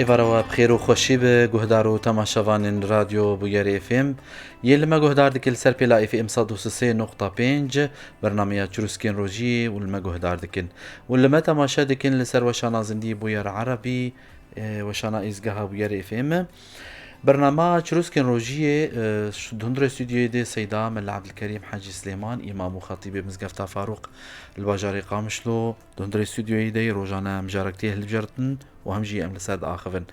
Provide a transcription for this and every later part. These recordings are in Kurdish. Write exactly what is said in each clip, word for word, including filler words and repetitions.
Êvara we bi xêr û xweşî be, guhdar û temaşevanên Radyo Bûyerê F M. Yê li me guhdar dikin li ser pêla F M sed û sê nokta pênc, bernameya Çirûskên Rojiyê û li me guhdar dikin. Û li me temaşe dikin li ser weşana zindî Bûyer Erebî, e, weşana êzgeha Bûyerê F M. Bernama Çirûskên Rojiyê, e, ş-, di hundirê stûdyoyê de Seyda Mela Ebdilkerîm Hecî Silêman, îmam û xetîbê Mizgefta Farûq li bajarê Qamişlo, di hundirê stûdyoyê de rojane mijarektiyê hilbijartin û hem jî em li ser diaxivin.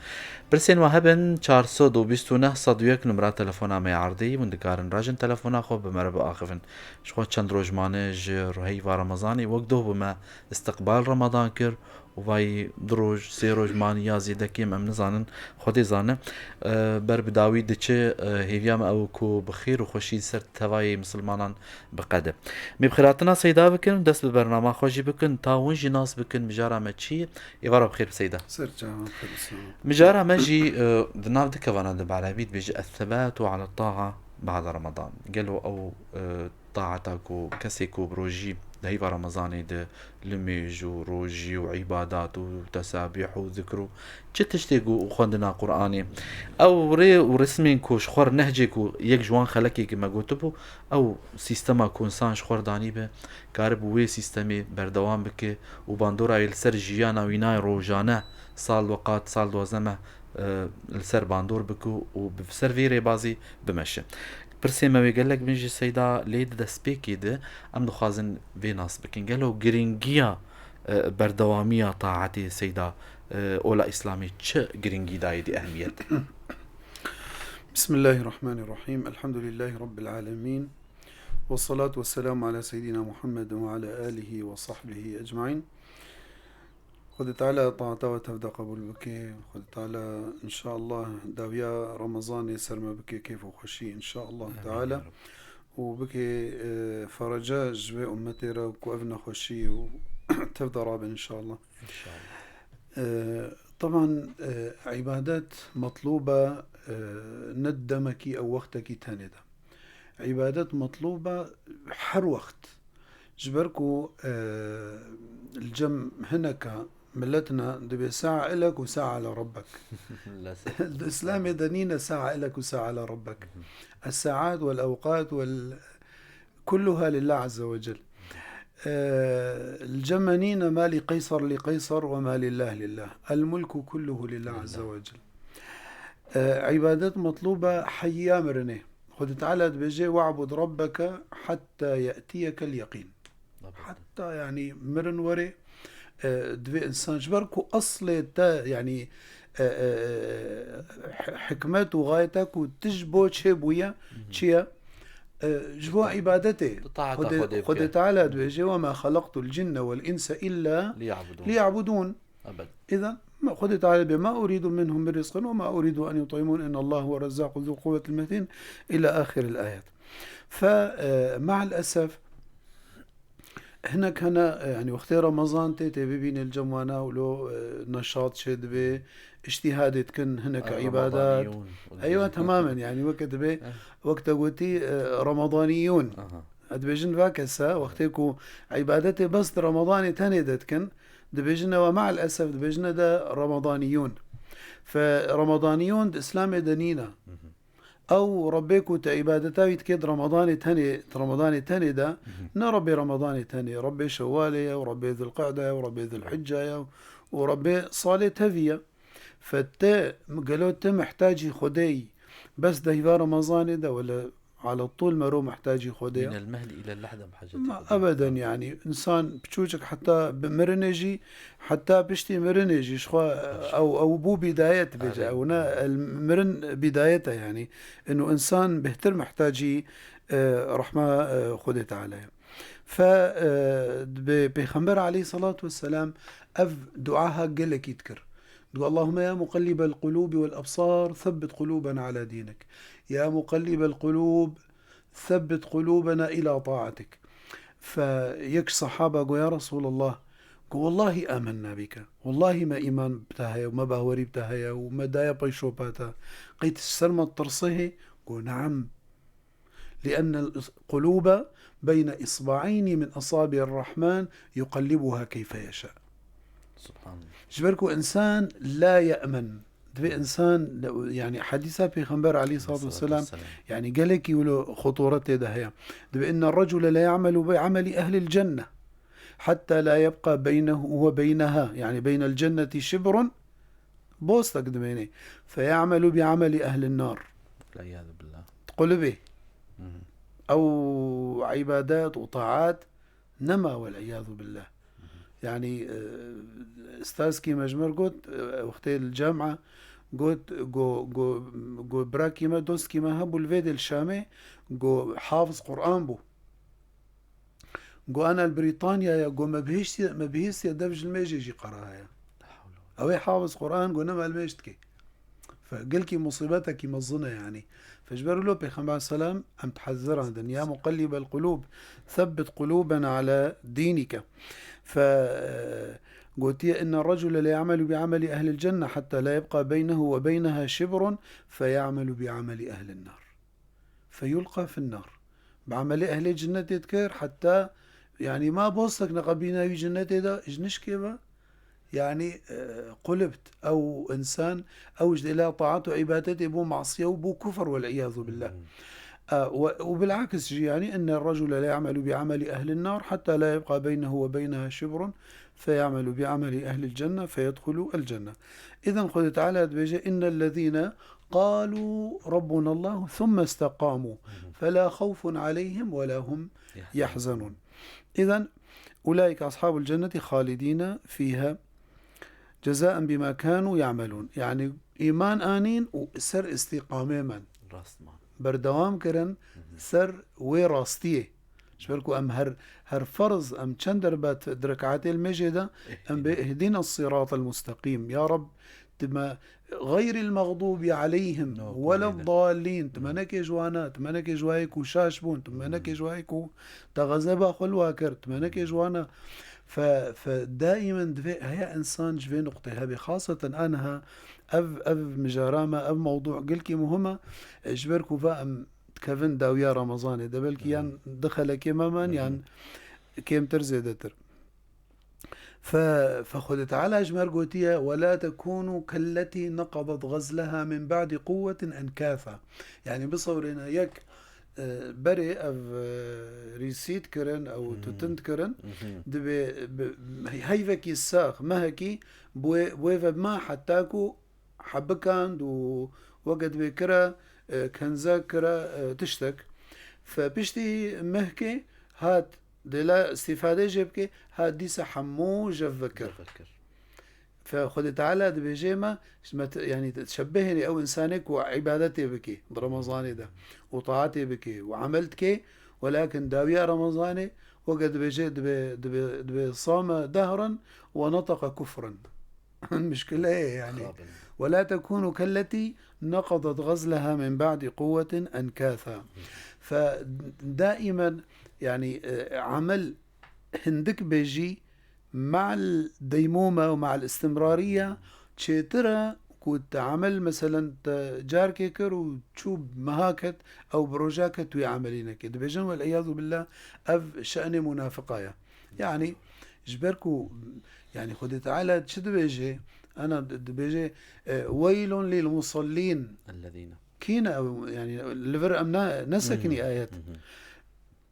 Pirsên we hebin, çar sed û bîst û neh sed û yek numera telefona me ya erdî, hûn dikarin rajin telefona xwe bi me re biaxivin. Ji xwe çend roj mane ji heyva Remezanê, wek doh bi me istiqbal Remadan kir û vay du roj, sê roj mane ya zêde kêm em nizanin, Xwedê zane. E, ber bi dawî diçe, e, hêviya me ew ku bi xêr û xweşî ser tevayê misilmanan biqede. Em ê bi xêrhatina Seyda bikin, dest bi bernama xwe jî bikin, ta hûn jî nas bikin mijara me çi ye. Êvara bi xêr bi Seyda. Ser çavan, xêr û selamet. Mijara me jî, e, di nav du kevana de bi erebî dibêje, "Es-sebatu ala ta'a ba'de Ramadan." Gelo ew, e, taeta ku kesê ku bi rojî di heyva Remezanê de limêj û rojî û îbadat û tesabîh û zikr û çi tiştê ku xwendina Qur'anê, ew rê û rismên ku ji xwe re nehcê ku yek ji wan xelekê ki me gotibû, ew sîstema ku insan ji xwe re danî be, karibû wê sîstemê berdewam bike û bandora wê li ser jiyana wî nayê rojane, sal weqat, sal duwazdeh meh, e, li ser bandor bike û bi ser vê rêbazî bimeşe. Pirsê me wê gelek bin jî Seyda, lê di destpêkê de em dixwazin vê nas bikin. Gelo giringiya, e, berdewamiya taetê Seyda, e, ola Îslamê çi giringî dayê dî ehmiyet? Bismillahirrahmanirrahim. Elhamdülillahi Rabbil alemin. Ve salatu ve selamu ala seyyidina Muhammed ve ala alihi ve sahbihi ecmain. Xwedê Teala taeta we tev de qebûl bike. Xwedê Teala, inşallah, dawiya Remezanê ser me bike keyf û xweşî, inşallah Teala. Û bike, e, ferece ji vê ummetê re ku ev nexweşî û tev de rabin, inşallah. İnşallah. E, teban, e, îbadet metlûb e, e, ne demekî ew wextekî tenê de. Îbadet metlûb e her wext. Ji ber ku, e, li cem hineka miletna dibê sa'a ilek û sa'a ala rabbek. Di Îslamê de nîne sa'a ilek û sa'a ala rabbek. Es-sa'at wel ewqat wel kulluha lillah azze ve cel. E, li cem me nîne ma li Qeysar li Qeysar ve ma lillah lillah. El mulku kulluhu lillah azze ve cel. E, îbadet metlûb e heya mirinê. Xwedê Teala dibêje, "We'bud rabbeke hatta ye'tiyekel yeqîn." Heta, yanî, mirin were, e, divê insan ji ber ku eslê te, yanî, e, e, e, hi-, hikmet û gayet e ku tu ji bo çê bûye, çi ye? E, ji bo îbadetê. Xwedê, Xwedê Teala dibêje, "Ve ma xalaqtul cinne vel inse illa liya'budun." Îzen, ma, Xwedê Teala bê, "Ma uridu minhum min rizqin ve ma uridu en yut'imun, innallaha huve rezzaqu zul quwwetil metin." Îla ahiril ayet. Fe, e, ma'al esef, hinek hene, e, yanî wextê Remezan tê, tê bibîne li cem wana û lo, e, neşat çê dibe, îctîhadê dikin, hinek îbadat. Eywa, temamen, yanî weke dibe, wek te gotî, e, Ramadaniyûn. Dibêjin va kesa, wextê ku îbadetê bes di Ramadanê tenê de dikin, dibêjine we ma'al esef, dibêjine de Ramadaniyûn. Fe Ramadaniyûn di Îslamê de nîne. Ew Rebbê ku te îbadeta wî dikê di Ramadanê tenê, di Ramadanê tenê de, ne Rebbê Ramadanê tenê, Rebbê Şewalê ye û Rebbê Zilqe'de ye û Rebbê Zilhicce ye û Rebbê salê tevî ye. Fe te, gelo te mihtacî Xwedê yî, bes di heyva Remezanê de wele Ala tûl mero mihtacî Xwedê ye. Minel mehdi ilel lahde mihtacî Xwedê. Ma ebeden, yanî, insan piçûçik heta bi mirinê jî, heta piştî mirinê jî, ji xwe ew, ew bû bîdayet bêje. Ew ne, el mirin bîdayet e, yanî. Ino insan bêhtir mihtacî, e, rehma, e, Xwedê Teala ye. Fe, e, bi Pêxember aleyhisselatu vesselam ev dua ha gelekî dikir. Digo, "Allahümme ya muqallibel qulubi vel absar, sebbit qulubena ala dinik. Ya muqallibel qulub, sebbit qulubena ila taatik." Fe yek sahaba go, "Ya Resulallah," go, "Wallahi amenna bike. Wallahi me îman bi te heye û me bawerî bi te heye û me daye peyşopa te. Qey tu ser me tirsê hê?" Go, "Neam." لأن القلوب بين إصبعين من أصابع الرحمن يقلبها كيف يشاء. Subhanallah. Ji ber ku insan la ye'men, Divê insan, yani hedîsa Pêxember aleyhissalatu vesselam, yani gelekî wilo xuturet tê de heye. Divê inne recule le ya'melu bi ameli ehlil cenne hatta la yebqa beynehu ve beyneha, yani beynel cenneti şibrun, bostek dimênê. Fe ya'melu bi ameli ehlin nar. Vel iyadu billah. Qulibê. Ew ibadet û taat nema, vel iyadu billah. Yani, e, stazkî me ji me re got, e, wextê li cema got, go, go, go birakî me, dostkî me hebû li vê dê li Şamê, go hafiz Quran bû. Go ana li Brîtanyaya, go me bihîstiye, me bihîstiye dev ji limêjê jî qera heye. Ew ê hafiz Quran, go nema limêj dike. Fe gelkî musîbetekî mezin e, yanî. Fe ji ber wilo Pêxember selam, em dihezirandin. Ya muqellibel qulûb, thebbit qulûbena ala dînike. Fe, e, gotiye, inne recule le ya'melu bi ameli ehlil cenne hatta la yebqa beynehu ve beyneha şibrun fe ya'melu bi ameli ehlin nar. Fe yulqa fin nar. Bi amelê ehlê cinnetê dikir, heta, yanî ma bostek neqebîna wî cinnetê de, ji nişkê ve, yanî, e, qulibt. Ew insan, ew ji dêla taat û îbadetê bû masiye û bû kufr, vel iyadu billah. E, we, û bil'aks jî, yanî, inne recule le ya'melu bi ameli ehlin nar, heta la yebqa beynehu ve beyneha şibrun, fe ya'melu bi ameli ehlil cenne, fe yedhulu el cenne. Îden Xwedê Teala dibêje, innellezîne قالوا ربنا الله ثم استقاموا فلا خوف عليهم ولا هم يحزنون. إذن أولئك أصحاب الجنة خالدين فيها جزاء بما كانوا يعملون. Yani, îman anîn û ser îstîqamê men. Rast man. Berdewam kirin ser wê rastiyê. Ji ber ku em her, her ferz, em çend derbet di rekatê li mêjê de, em bê ihdina siratal mustaqîm. Ya Reb, tu me xeyril mexdûbi aleyhim No, weleddallîn. Tu me nekê ji wana, tu me nekê ji wayê ku şaş bûn, tu me nekê ji wayê ku te xezeba xwe li wa kir, tu me nekê ji wana. Fe, fe daîmen divê heya însan ji vê nuqtê hebe. Xaseten aniha ev, ev mijara me, ev mewdû gelkî muhim e. E, ji ber ku va em dikevin dawiya Remezanê de, belkî yan di xelekê me man, yan kêmtir zêdetir. Fe, fe Xwedê Teala ji me re gotiye, "Ve la tekûnû kelletî neqadet gazleha min ba'di quwwetin enkâtha." Yani bisewrêne yek, e, berê ev, e, rîsî dikirin, ew tutin dikirin, dibê bi, heyvekî sax, mehekî, bi wê, bi wê ve ma heta ku hebikand û weke dibê kira, e, kenze kira, e, tiştek. Fe piştî mehkê hat dêla îstîfade jê bike, hat dîsa hemû jev vekir. Jev vekir. Fe Xwedê Teala dibêje me, ji me te-, yanî te-, şebehênê ew însanê ku îbadetê bike di Remezanê de û taatê bike û emel dike, welakin dawiya Remezanê weke dibêje dibe, dibe, dibe same dehrin we neteqe kufrin. Mişkile ye yani. Xabin. "Ve la tekûnû kelletî neqadet gazleha min ba'di quwwetin enkâtha." Fe daîmen, yani, e, emel hindik be jî, ma'l deymûme û ma'l istimrariye çêtir e ku te emel, meselen, te carkê kir û çû meha ket, ew bi roja ket wê emelî neke. Dibêjin, "Wel iyadu billah, ev şe'nê munafiqa ye." Yani, ji ber ku, yani, Xwedê Teala çi dibêje? Ana di-, dibêje, e, "Weylun lil musallîn." Ellezîne. Kî ne ew, yani, li vir em ne, nesekinî ayet.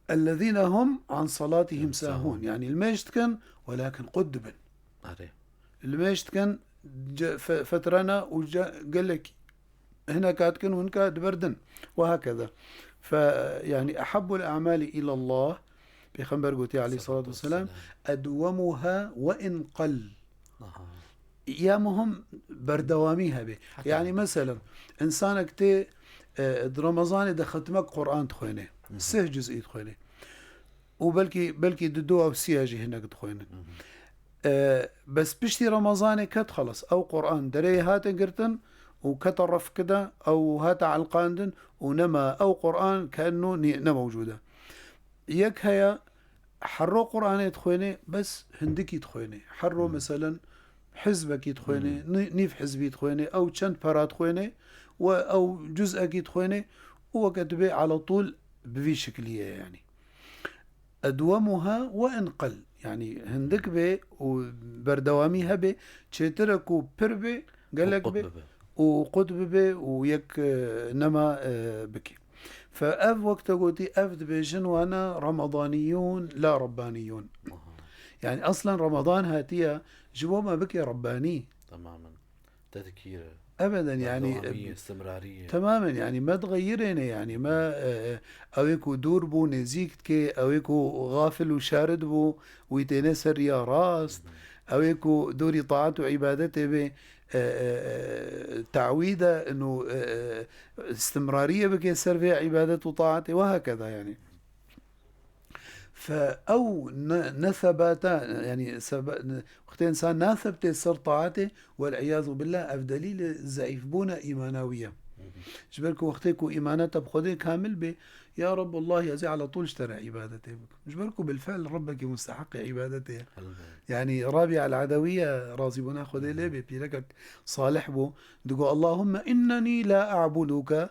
Ellezîne hum an salatihim sahûn. Yani, limêj dikin, welakin qut dibin. Erê. Limêj dikin, ce-, fe-, fetrene û ce-, gelek hineka dikin û hineka diberdin. Ve hakeza. Fe, yani, ehabbul a'mali ilallah, Pêxember gotiye aleyhissalatu vesselam, "Edwemuha ve in qal." Aha. Ya muhim berdewamî hebe. Heta yani, heta. Meselen, insanek tê, e, di Remezanê de xetmek Quran dixwêne. Sih cizî dixwêne. Û belkî, belkî di du ew siya jî hinek dixwênin. E, bes piştî Remezanê ket xelas. Ew Quran dereyê hate girtin û kete refkide, ew hate elqandin û nema ew Quran kenno nî-, ne mewcûd e. Yek heye, herro Quranê dixwêne, bes hindikî dixwêne. Herro, meselen, hizbekî dixwêne, nî-, nîv hizbî dixwêne, ew çend pera dixwêne, we ew cuz'ekî dixwêne û weke dibê ala tûl bi vî şiklî ye, yanî. Edwemuha ve in qal. Yanî hindik bê û berdewamî hebe, çêtir e ku pir bê, gelek bê, bibe. û qut bibe û yek, e, nema, e, bike. Fe ev wek te gotî, ev dibêjin wana Ramadaniyûn, la Rabbaniyûn. Aha. Yani aslen Ramadan hatiye ji bo me bike Rabbanî. Temamen. Tedkîr. Ebeden yani, Berdewamî, e, istimrarî. Temamen yani me dixeyirêne yani me, e, e, ew ê ku dûr bû, nêzîk dike, ew ê ku xafil û şarid bû, wî têne ser riya rast, Hı hı. ew ê ku dûrî taat û îbadetê bê, e, e, e, tawîde û, e, e, istimrariyê bike ser vê îbadet û taatê we hekeda yani. Fe ew ne, ne sebata, yani sebe-, ne, wextê insan nasebtê ser taatê, wel iyâzu billah, ev delîlê zeîfbûna îmana wî ye. Hı hı. Ji ber ku wextê ku îmana te bi Xwedê kamil bê, ya Reb, wellahî ez ê ala tûl ji te re îbadetê bikim. Ji ber ku bilfe'l Rebbekî musteheqê îbadetê ye. Elbet. Yani Rabîa el-Edewiye, razîbûna Xwedê Hı hı. lê bê, pîrekek salih bû, digo, Allahümme innenî la a'buduke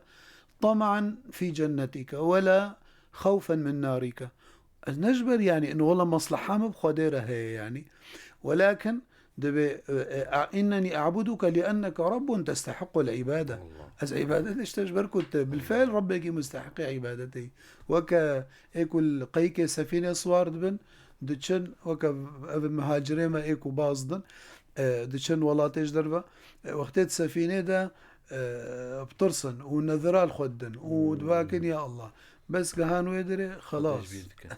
tama'an fî cennetike we la xewfen min narike. Ez ne ji ber, yani, ino wela mesleha min bi Xwedê re heye, yani. Welakin divê, e, e, a-, innenî a'buduke li enneke Rabbun testehiqul îbade. Allah. Ez îbadet işte ji ber ku te bilfe'l Rebbekî mustehiqê îbadetê. Weke ê ku li qeykê sefînê siwar dibin, diçin, weke ev muhacirê me ê ku baz din, e, diçin welatê ji derve, e, wextê di sefînê de, e, bitirsin û nezira li xwe didin û Hmm. dibakin, ya Allah. Bes gihan wê dirê, xelas. Tecbîr dike.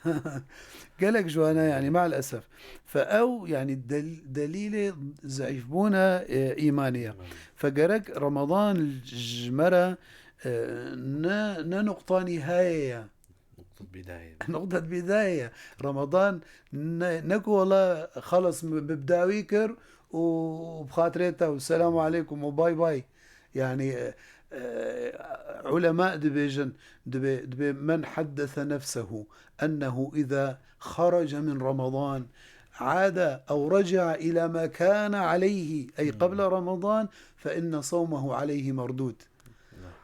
Gelek ji wana, yani, maalesef. Fe ew, yani, del-, delîlê zeîfbûna, e, îmanê ye. Îmanê. Fe gerek Ramadan ji me re, e, ne, ne nuqta nîhayê ye. Nuqta bîdayê. Nuqta bîdayê ye. Ramadan ne, ne ku wela xelas min bi bidawî kir û bi xatirê te û selamu aleykum û bay bay. Yani, e, e, ulema dibêjin, dibê, dibê, "Men haddese nefsehu ennehu iza xaraca min Ramadan ada ew raca'a ila ma kana aleyhi, ey Hmm. qabla Ramadan, fe inne savmehu aleyhi merdud."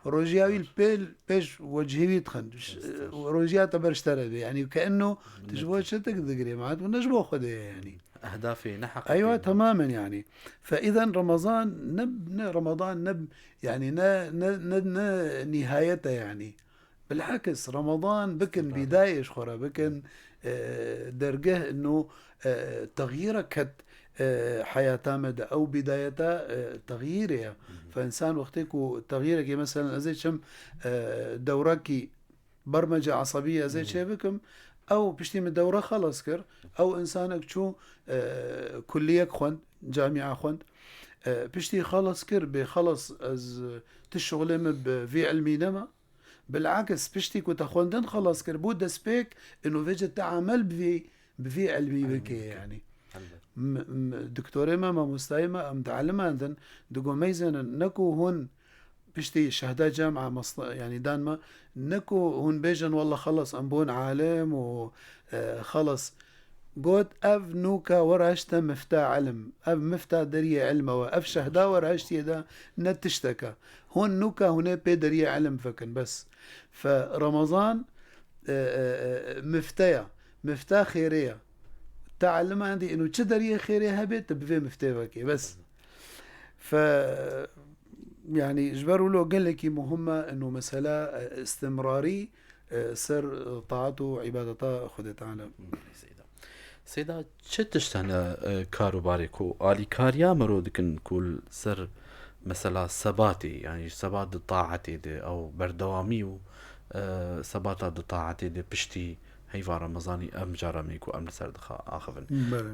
Rojiya wî li pêl, pêş wecihê wî dixin. Ş-, Estağfurullah. Rojiya te ber ji te re bê. Yani, ke enno, tu ji bo çi didigirê, ma tu ne ji bo Xwedê ye, yani. Ehdafê ne heqîqî Eywa, ne. Temamen yani. Fe izen Ramazan ne, ne Ramazan ne, yani ne, ne, ne, ne nihayet e yani. Bilakis Ramazan bikin Sefade. Bidayê ji xwe re bikin, e, dergeh ino, e, texyîrek ket, e, heyata me de. Ew bidayeta, e, texyîrê ye. Hı hı. Fe insan wextê ku texyîrekê, meselen ez ê çim, e, dewrekî bermece esebî ez ê Hmm. çêbikim. Ew piştî min dewre xelas kir. Ew insanek çû, e, kulliyek xwend, camia xwend. E, piştî xelas kir, bê xelas ez, e, ti şixulê min bi vî ilmî nema. Bilakis piştî ku te xwendin xelas kir, bû destpêk, ino vêce te emel bi vî, bi vî ilmî Ilmî bike bike. Yani. Elbet. M-, m-, doktorê me, mamostayê me, em dielimin din, digo meyzênin, ne ku hûn piştî şehda cema mesla-, yani dan me, ne ku hûn bêjin, "Wallah xelas, em bûn alim û, e, xelas." Got, "Ev nûka we re hişte mifta ilm. Ev mifta deriyê ilm e we. Ev şehda we re hiştiye de ne tişteke. Hûn nûka hûn ê pê deriyê ilm vekin, bes." Fe Ramazan, e, e, e, mifte ya. Mifta xêrê ya. Te elimandî, ino çi deriyê xêrê hebe, tu bi vê miftê vekê, bes. Fe, yani, ji ber wilo gelekî muhim e, ino mesela, e, istimrarî, e, ser, e, taat û îbadeta Xwedê Teala. Seyda. Seyda, çi tişt hene, e, kar û barê ku alîkariya mero dikin ku li ser mesela sebatê, yani sebat di taetê de, ew berdewamî û, e, sebata di taetê de piştî heyva Remezanî em cara me ku em li ser dixa-, axivin. Belê.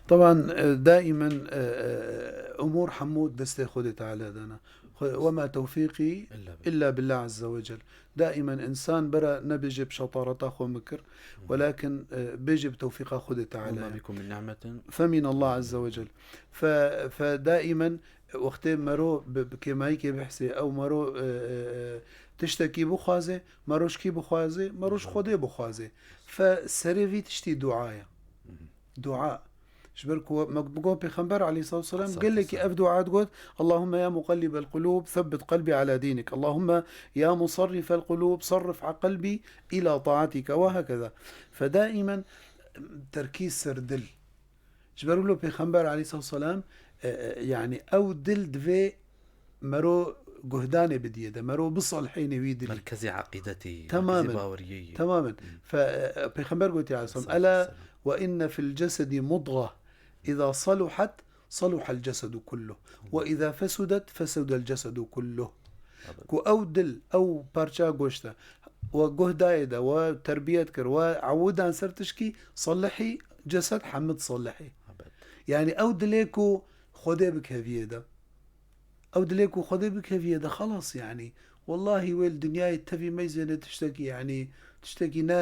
Taban, e, daimen, e, e, umûr hemû destê Xwedê Teala de ne. Xwe-, "Wema tewfîqî Illa billah. illa billah azze ve cel." Daimen insan bera nebêje bi şetareta xwe min kir, Hı hı. welakin, e, bêje bi tewfîqa Xwedê Teala Wema ye. bikum min ni'metin. Femin Allah azze ve cel. Fe, fe daimen wextê mero bi, bi kêmayîkê bihsê, ew mero, e, e, e, tiştekî bixwaze, mero ji kî bixwaze, mero ji Hı hı. Xwedê bixwaze. Fe serê vî tiştî dua ye. Hı hı. Dua. Ji ber ku me bi got Pêxember aleyhissalatu vesselam Sallallahu gelekî aleyhi ve sellem. ev dua digot, "Allahümme ya muqallibel qulub, sebbit qalbi ala dinik. Allahümme ya musarrifel qulub, sarrif qalbi ila taatika." Ve hakeza. Fe daimen terkîz ser dil. Ji ber wilo Pêxember aleyhissalatu vesselam, e, e, yani ew dil divê mero guhdanê bidiyê de, mero bisalihênê wî dilî. Merkezê eqîdetê, Temamen. merkezê baweriyê. Temamen. Fe, e, Pêxember gotiye aleyhisselam, "Ela ve inne fil cesedi mudga. İza saluhat, saluhal cesedu kullu. Ve iza fesudet, fesudel cesedu kullu." Ku ew dil, ew parça goşt e, we guh dayê de, we terbiyet kir, we ewûdan ser tişkî, salihî, cesed hemid salihî. Yanî ew dilê ku Xwedê bikeviyê de. Ew dilê ku Xwedê bikeviyê de, xelas, yanî. Wellahî wê li dinyayê tevî meyzêne tiştekî, yanî, tiştekî ne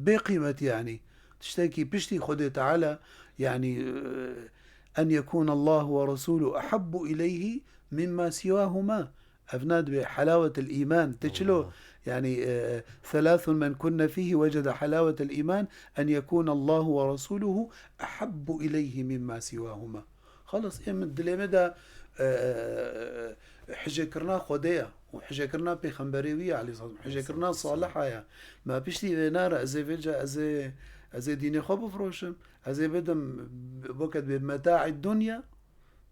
bê qîmet, yanî. Tiştekî piştî Xwedê Teala, yanî, e, "En yekûne Allahu ve Resûlû ehabbu ileyhi mimma sîwâhuma." Ev ne dibe helawetil îman. Tê çilo, Allah. yanî, e, "Selâsun men kunne fîhi wecede helâwetel îman, en yekûne Allahu ve Resûluhu ehabbu ileyhi mimma sîwâhuma." Xelas, ê min dilê me de, e, e, hicêkirina Xwedê ye û hicêkirina Pêxemberê wî ye, aleyhisselam, hicêkirina Saliha ye. Me piştî vê nare, ez ê vêca, ez ê, ez ê dînê xwe bifroşim, ez ê bidim, boket bê metaî dunya,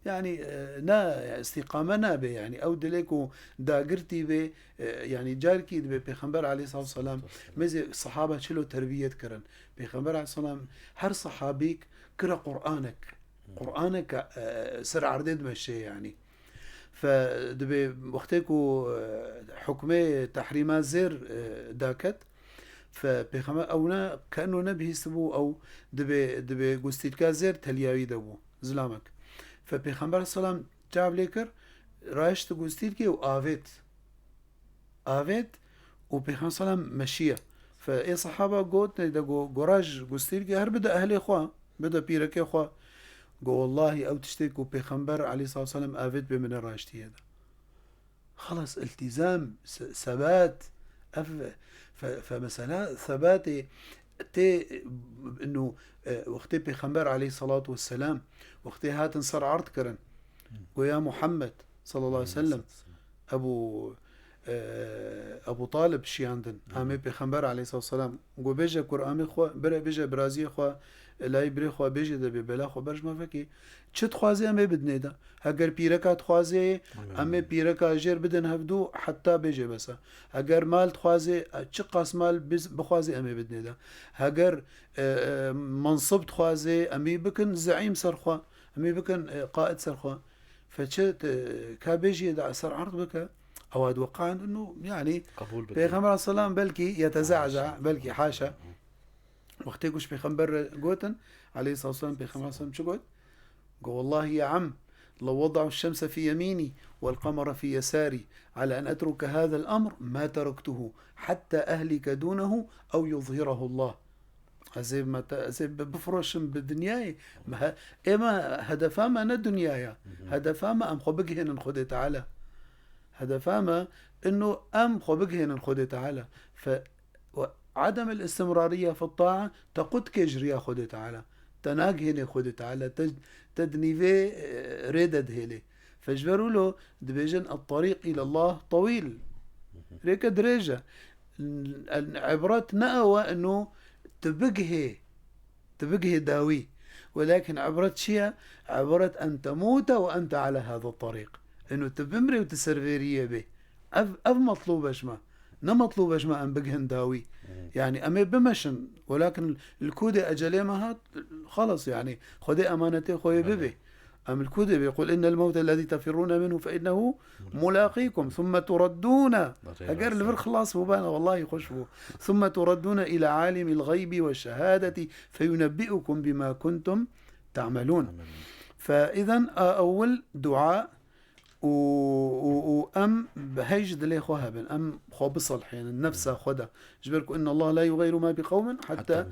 Yanî, e, ne, îstîqame nabe, yanî ew dilê ku dagirtî be, e, yanî carkî dibe Pêxember aleyhissalatu vesselam, mêzê sahaba çilo terbiyet kirin. Pêxember aleyhisselam her sahabîk kire Qur'anek. Qur'anek, e, ser erdê dimeşê, yanî. Fe dibe wextê ku, e, hukmê tehrîma zêr, e, daket, fe Pêxember ew ne, keno nebihîstibû, ew dibe, dibe gustîlka zêr teliya wî de bû. Zilamek. Fe Pêxember selam çav lê kir, raşt gustîlkê û avêt. Avêt û Pêxember selam meşiye. Fe ê sahaba got, neyde go, go raj gustîlkê her bide ehlê xwe, bide pîrekê xwe. Go, wellahî ew tiştê ku Pêxember aleyhissalatu vesselam avêt bê min raştiye de. Xelas, iltîzam, se-, sebat, ev, fe, fe mesela sebatê tê, inu, e, wextê Pêxember aleyhissalatu vesselam, wextê hatin ser erd kirin, go ya Muhammed sallallahu aleyhi ve sellem, Ebu, e, Ebu Talib şiyandin, amê Pêxember aleyhissalatu vesselam, go bêje kur amê xwe, bire bêje biraziyê xwe, layê birê xwe, bêje de bê bela xwe ber ji me vekê. Çi dixwazê em ê bidinê de. Heger pîreka dixwazê, em ê pîreka jêr bidin hevdû heta bêjê besa. Heger mal dixwazê, çiqas mal biz-, bixwazê em ê bidinê de. Heger, e, e, mansib dixwazê, em ê bikin zeîm ser xwe, em ê bikin, e, qaid ser xwe. Fe çi te, ka bêjiyê de ser erd bike, ew ad weqan inu, yanî, Qebûl bike. Pêxember selam belkî yetezaza, belkî haşa. Wextê ku ji Pêxember re gotin, aleyhissalatu vesselam, Pêxember selam çi got? Go, "Wallahi ya am, lew weda'u şemse fî yemînî wel qemere fî yesarî, ala en etruke hâzel emr, ma terektuhu, hatta ehlike dûnehu, ew yuzhirahu Allah." Ez ê me te, ez ê bi-, bifroşim bi dinyayê. Me he-, ê me hedefa me ne dinya ye. Hedefa me em xwe bigihênin Xwedê Teala. Hedefa me ino em xwe bigihênin Xwedê Teala. Fe, و عدم الاستمرارية في الطاعة تقودke ji riya Xwedê Teala. Te nagihênê Xwedê Teala, te, te di nîvê, e, rê de dihêlê. Fe ji ber wilo dibêjin, "الطريق إلى الله طويل." Rêke dirêj e. Ebret ne ew e ino tu bigihê, tu bigihê dawî. Welakin ebret çi ye? Ebret en temûte ve ente ala hâza tarîq. Ino tu bimrê û tu ser vê riyê bê. Ev, ev metlûb e ji me. Ne metlûb e ji me em bigihin dawî. Yanî em ê bimeşin. Welakin li ku dê ecelê me hat, xelas, yanî Xwedê emanetê xwe yê bibê. Em li ku dê bê, "قل إن الموت الذي تفرون منه فإنه ملاقيكم ثم تردون." Heger li vir xilas bû bana, wellahî xweş bû. "ثم تردون إلى عالم الغيب والشهادة فينبئكم بما كنتم تعملون." Fe îzen a ewil dua û, û, û em bi hey ji dilê xwe hebin, em xwe biselhênin, nefsa xwe de. Ji ber ku, "إن الله لا يغير ما بقوم حتى"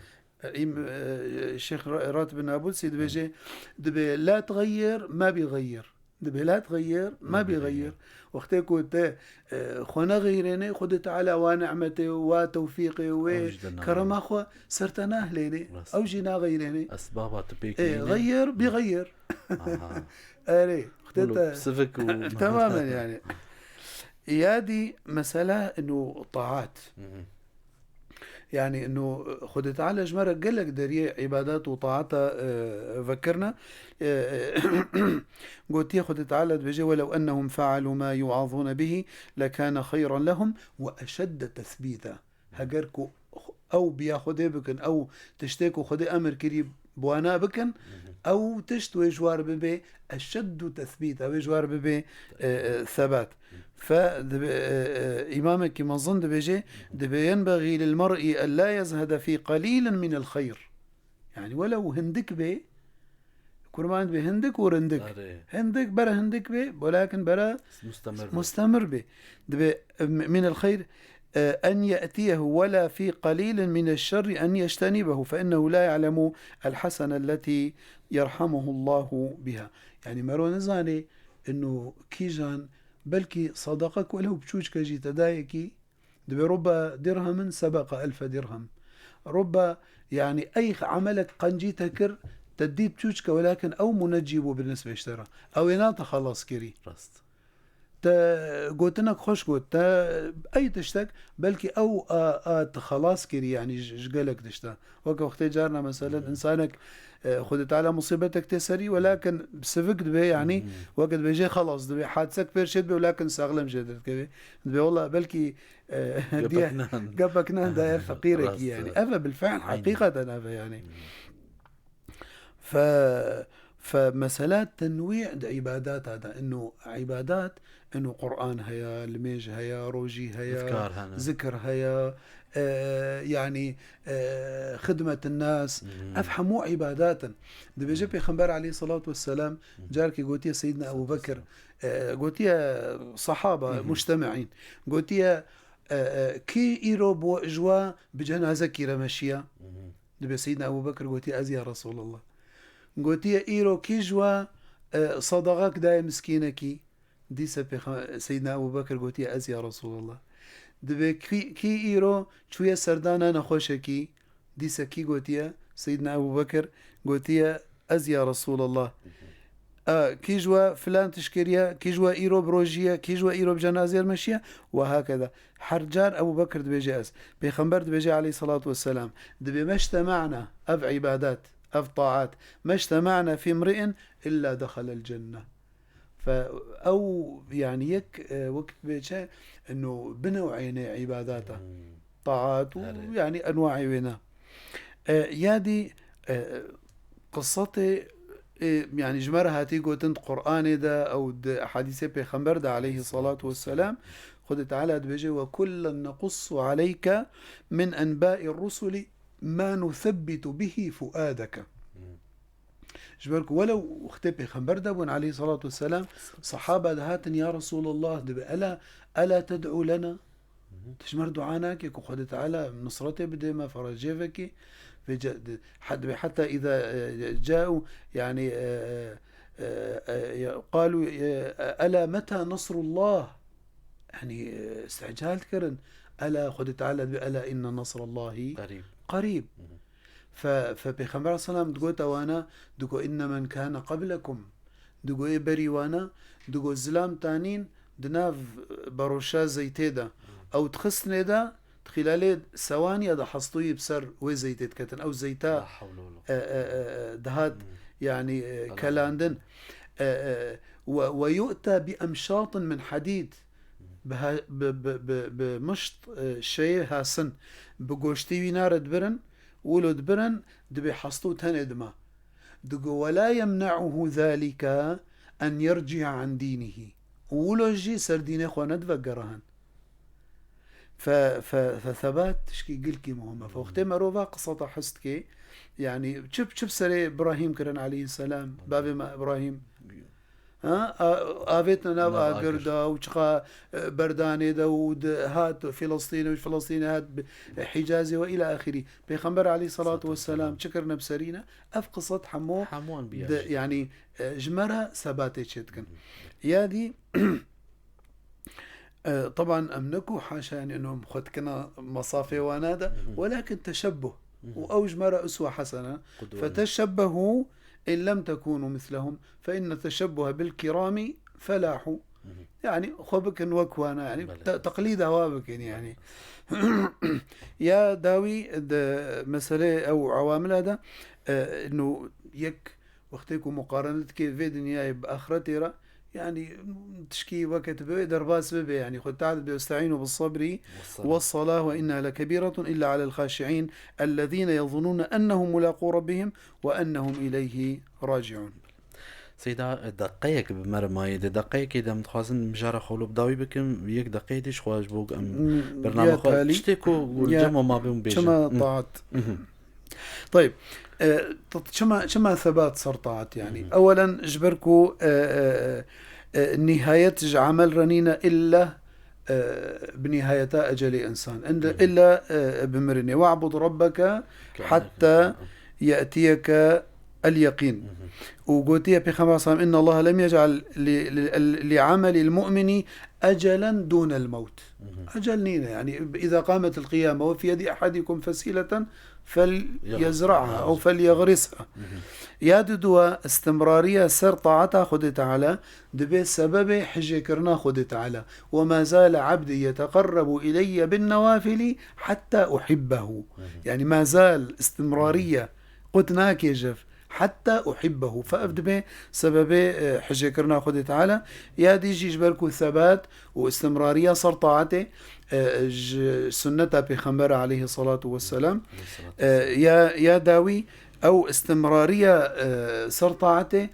Îm-, e, Şêx Ra-, Ratib Nabulsî dibêje, dibê, "La txeyir, ma bîxeyir." Dibê, "La txeyir, ma bîxeyir." Wextê ku te, e, xwe nexeyrênê, Xwedê Teala wa nimetê, wa tewfîqê, wê kerema xwe ser te nahlênê. Ew jî naxeyrênê. Esbaba tu pêk Ê, nînê. Xeyir, bîxeyir. Aha. Erê, wextê Wilo te sivik û Temamen yani. Ya dî mesela ino taat. Yani, inu Xwedê Teala ji me re gelek deriyê îbadat û taata, e, vekirine. E, e, gotiye Xwedê Teala dibêje, "Welew ennehum fealû ma yuazûne bihî lekâne xeyran lehum ve eşedde tesbîta." Heger ku ew biya Xwedê bikin, ew tiştê ku Xwedê emir kirî bi wana bikin, ew tişt wê ji war bibe eşeddu tesbîta, wê ji war bibe, e, e, sebat. Fe dibe, e, e, îmamekî mezin dibêje, dibe, "Yenbegî lil mer'i en la yezhede fî qelîlin minel xeyr." Yani welew hindik bê, kurban dibe hindik û rindik. Erê. Hindik, bere hindik bê, welakin bere Mustemir bê. Mustemir bê. Dibe, e, minel xeyr, e, en ye'tiyehu ve la fî qelîlin mineş şerri en yeştenibehu fe innehu la ya'lemu el hasene elletî yerhamuhullahu biha. Yani mero nizanê inu kîjan belkî sadaqek welew biçûçke jî te dayekî, dibe rubbe dirhemin sebeqa elfe dirhem. Rubbe, yani ey emelek qencî te kir, te dî biçûçke welakin ew munecî bû binisbê ji te re. Ew ê nate xelas kirî. Rast. Te gotinek xweş got, te ey tiştek, belkî ew a, a te xelas kirî, yani ji, ji gelek tişta. Weke wextê carna meselen insanek, e, Xwedê Teala musîbetek tê serî, welakin sivik dibe, yani weke dibêje xelas dibe, hadisek pêr çê dibe, welakin saxlem jê derdikeve. Dibe wela belkî, e, diye, gepek nan daye feqîrekî, yani. Rast. Ev e bilfe'l, heqîqeten ev e, yani. Fe, fe mesela tenwî di îbadata de, inu îbadat, inu Qur'an heye, limêj heye, rojî heye, zikir heye, e, yani, e, xidmet nas, ev hemû îbadat in. Dibêje Pêxember aleyhisselatu vesselam, carkê gotiye Seyyidina Ebu Bekir, e, gotiye sahaba, muctemeîn, gotiye, e, e, kî îro bo ji we bi cenazekî re meşiya? Dibe Seyyidina Ebu Bekir gotiye, "Ez ya Resulallah." Gotiye, "Îro kî ji we, e, sadaqek daye miskînekî?" Dîse Pêxa-, Seyyidina Ebu Bekir gotiye, "Ez ya Resulallah." Dibe kî, kî îro çûye serdana nexweşekî? Dîse kî gotiye? Seyyidina Ebu Bekir gotiye, "Ez ya Resulallah." A, kî ji we filan tişt kiriye, kî ji we îro bi rojî ye, kî ji we îro bi cenazê re meşiye, we hakeda. Her car Ebu Bekir dibêje ez. Pêxember dibêje aleyhissalatu vesselam, dibê meştema'na, ev îbadat, ev taat, meştema'na fî mri'in illa dexelel cenne. Fe ew, yani yek, e, wek dibê çi, eno binew'ê nê îbadata. Taat û yani enwaê wêne. E, ya dî, e, qisatê, e, yani ji me re hatî gotin di Qur'anê de ew di hadîsê Pêxember de aleyhissalatu vesselam, Xwedê Teala dibêje, "Ve kullen nequssu aleyke min enbâi rusuli ma nusebbitu bihi fuadeke." Ji ber ku welew wextê Pêxember de bûn aleyhissalatu vesselam, sahaba dihatin, "Ya Resulallah," dibe, "Ela, ela ted'u lena?" Tu ji me re dua nake ku Xwedê Teala nusretê bide me, ferecê vekê? Vê ce-, de-, het-, ve heta îza, e, caû, yani, e, e, e, e, qalû, e, ela meta nasrullah? Yani, e, isti'cal dikirin. Ela, Xwedê Teala dibe, "Ela inne nasrallahi qerîb." Qerîb. Fe, fe Pêxember aleyhisselam digot ewana, digo, "Inne men kâne qablekum." Digo, ê berî wana, digo, zilam tanîn di nav beroşa zeytê de. Ew dixistinê de, di xîlalê sewaniya de hestûyî bi ser wê zeytê diketin. Ew zeyta, e, e, e, e, dihat, yani, e, kelandin. E, e, ve, ve yu'ta bi emşatin min hadîd. Bi ha-, bi, bi, bi, bi mişt, e, şeyê hasin. Bi goştê wîna re dibirin, wilo dibirin, dibê hestû tenê dima. Digo, "Ve la yemne'uhu zalike en yerci'a an dînihi." Û wilo jî ser dînê xwe nedivegere hin. Fe, fe, fe sebat tişkî gilkî muhim e. Fe wextê merov va qiseta hist kê, yani çi, çi bi serê Ibrahîm kirin aleyhisselam, bavê me Ibrahîm. Ha? A-, avêtine nav agir de û çiqa, e, berdanê de û di, hat Filistînê û ji Filistînê hat bi, e, Hicazê ve îla axirî. Pêxember aleyhissalatu vesselam çi kirine bi serî ne? Ev qisat hemû, hemû anbiya de, jî, yani, e, ji me re sebatê çêdikin. Ya dî, e, teban em ne ku haşa, yani, eno xwe dikina mesafê wana de, welakin teşebbuh. Û ew ji me re uswe hesene. Qudwe. Feteşebbehu in lem tekunu mislehum, fe inne teşebbuhe bil kirami felahu. Yani xwe bikin wek wana, yani Belê. te-, teqlîda wa bikin yani. Ya dawî di meselê ew ewamila de, e, inu yek wextê ku muqarene dike vê dinyayê bi axretê re, yani tişkî weke tu bê derbas bibe, yani xwe taat bibe, "Esta'inu bis sabri ve salah ve inna lekebiratun illa alel xaşi'in, ellezine yezunune ennehum mulaqu rabbihim ve ennehum ileyhi raci'un." Seyda, deqeyek bi me re mayê de, deqeyekê de em dixwazin mijara xwe lo bi dawî bikim, yek deqeyê dî ji xwe ji bo em Hmm, bername ya xwe, talî. Tiştê ku Ya, cem ma bê hûn bêjin. Çima Hı. taat? Mhm. Tayib, e, t-, çima, çima sebat ser taat yani? Mhm. Ewelen ji ber ku, e, e, e, nihayet ji emel re nîne illa, e, bi nihayeta ecelê insan. Inde Mhm. illa, e, bi mirinê. "Ve'bud rabbeke Ke hatta ye'tiyeke el-yaqîn." Mhm. Û gotiye Pêxember sallam, "Inna Allah lem yec'al li, li, li amelil mu'mini ecelen dûnel mewt." Mhm. Ecel nîne, yani, "İza qametil qiyame ve fi yedi ahadikum fesileten fel yezra'ha ew fel yegrisha." Mhm. Ya diduwa, istimrariya ser taata Xwedê Teala dibe sebebê hijêkirina Xwedê Teala. "Ve ma zale abdi yeteqerrebu ileyye bin newafili hatta uhibbehu." Mhm. Yani, ma zal, istimrariya, qut nake jev. Hatta uhibbehu. Fe ev dibe sebebê, e, hijêkirina Xwedê Teala. Ya dî jî ji ber ku sebat û istimrariya ser taatê, e, ji sunneta Pêxembera aleyhi salatu vesselam. Aleyhi salatu E, vesselam. ya, ya dawî ew istimrariya, e, ser taatê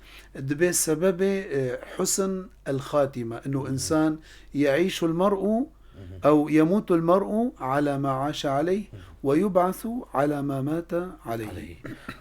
dibe sebebê, e, husn el-xatîme. Inu Mhm. insan ye'îşul mer'u Mhm. ew yemutul mer'u ala ma aşe aleyh Mhm. ve yub'asu ala ma mate aleyh. Aleyh.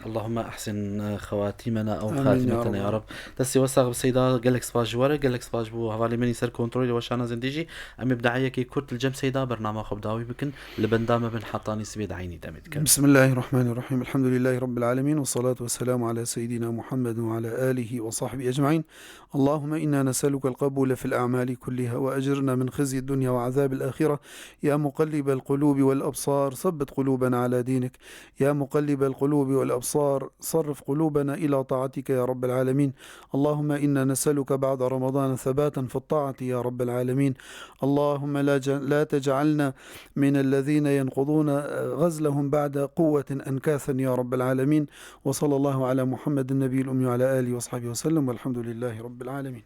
Allahümme ahsin xevatimena ew Amin ya xatimetena ya Rabbi. Rab. Destê we sax bi Seyda, gelek spas ji we re, gelek spas ji bo hevalê min î ser kontrolê we şana zindî jî. Em ê bi dayekê kurt li cem Seyda bernama xwe bi dawî bikin. Li benda me bin hetanî sibê di eynî demê dikin. Bismillahirrahmanirrahim. Elhamdülillahi Rabbil alemin. Ve salatu ve selamu ala seyyidina Muhammed ve ala alihi ve sahbihi ecmain. Allahümme inna neselukel kabule fil a'mali kulliha ve ecirna min khizyi dunya ve azabil ahire. Ya muqallibel kulubi vel absar, sabbit kulubena ala dinik. Ya muqallibel kulubi vel absar, sarrif kulubena ila taatike ya Rabbel alemin. اللهم إنا نسألك بعد رمضان ثباتا في الطاعة يا رب العالمين. اللهم لا ج-، لا تجعلنا من الذين ينقضون غزلهم بعد قوة أنكاثا يا رب العالمين. وصلى الله على محمد النبي الأمي وعلى آله وصحبه وسلم والحمد لله رب العالمين.